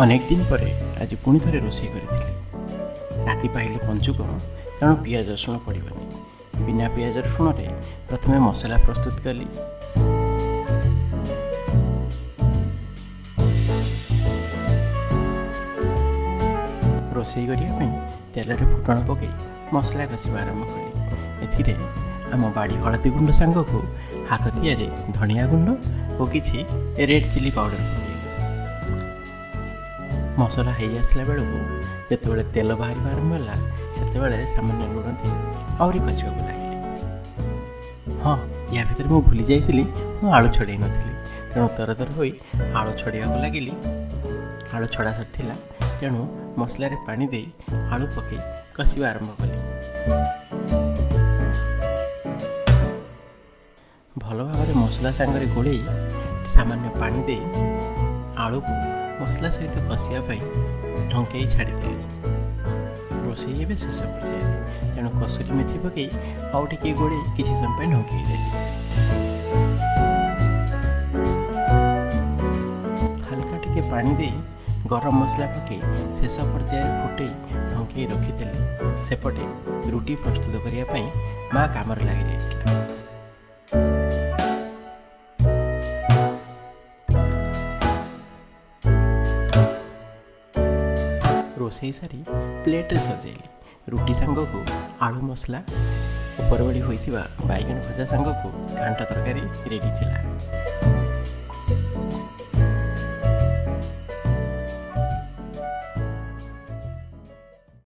ଅନେକ ଦିନ ପରେ ଆଜି ପୁଣି ଥରେ ରୋଷେଇ କରିଥିଲି। ରାତି ପାହିଲେ ପଞ୍ଚୁକ, ତେଣୁ ପିଆଜ ରସୁଣ ପଡ଼ିବନି। ବିନା ପିଆଜ ରସୁଣରେ ପ୍ରଥମେ ମସଲା ପ୍ରସ୍ତୁତ କଲି। ରୋଷେଇ କରିବା ପାଇଁ ତେଲରେ ଫୁଟଣ ପକାଇ ମସଲା କଷିବା ଆରମ୍ଭ କଲି। ଏଥିରେ ଆମ ବାଡ଼ି ହଳଦୀ ଗୁଣ୍ଡ ସାଙ୍ଗକୁ ହାତ ତିଆରି ଧନିଆ ଗୁଣ୍ଡ ଓ କିଛି ରେଡ଼୍ ଚିଲି ପାଉଡ଼ର ପକାଇଲି। ମସଲା ହେଇ ଆସିଲା ବେଳକୁ ଯେତେବେଳେ ତେଲ ବାହାରିବା ଆରମ୍ଭ ହେଲା, ସେତେବେଳେ ସାମାନ୍ୟ ଲୁଣ ଦେଇ ଆହୁରି କଷିବାକୁ ଲାଗିଲି। ହଁ, ୟା ଭିତରେ ମୁଁ ଭୁଲି ଯାଇଥିଲି, ମୁଁ ଆଳୁ ଛଡ଼େଇ ନଥିଲି। ତେଣୁ ତରତର ହୋଇ ଆଳୁ ଛଡ଼େଇବାକୁ ଲାଗିଲି। ଆଳୁ ଛଡ଼ା ସରିଥିଲା, ତେଣୁ ମସଲାରେ ପାଣି ଦେଇ ଆଳୁ ପକାଇ କଷିବା ଆରମ୍ଭ କଲି। ଭଲ ଭାବରେ ମସଲା ସାଙ୍ଗରେ ଗୋଳେଇ ସାମାନ୍ୟ ପାଣି ଦେଇ ଆଳୁକୁ ମସଲା ସହିତ କଷିବା ପାଇଁ ଢଙ୍କେଇ ଛାଡ଼ିଦେଲି। ରୋଷେଇ ଏବେ ଶେଷ ପର୍ଯ୍ୟାୟରେ, ତେଣୁ କସୁରୀ ମେଥି ପକାଇ ଆଉ ଟିକିଏ ଗୋଳେଇ କିଛି ସମୟ ପାଇଁ ଢଙ୍କେଇ ଦେଲି। ହାଲକା ଟିକେ ପାଣି ଦେଇ ଗରମ ମସଲା ପକାଇ ଶେଷ ପର୍ଯ୍ୟାୟରେ ଫୁଟେଇ ଢଙ୍କେଇ ରଖିଦେଲି। ସେପଟେ ରୁଟି ପ୍ରସ୍ତୁତ କରିବା ପାଇଁ ମା କାମରେ ଲାଗିଯାଇଥିଲା। ରୋଷେଇ ସାରି ପ୍ଲେଟ୍ରେ ସଜେଇଲି। ରୁଟି ସାଙ୍ଗକୁ ଆଳୁ ମସଲା, ଉପରବେଳି ହୋଇଥିବା ବାଇଗଣ ଭଜା ସାଙ୍ଗକୁ ଘାଣ୍ଟ ତରକାରୀ ରେଡ଼ି ଥିଲା।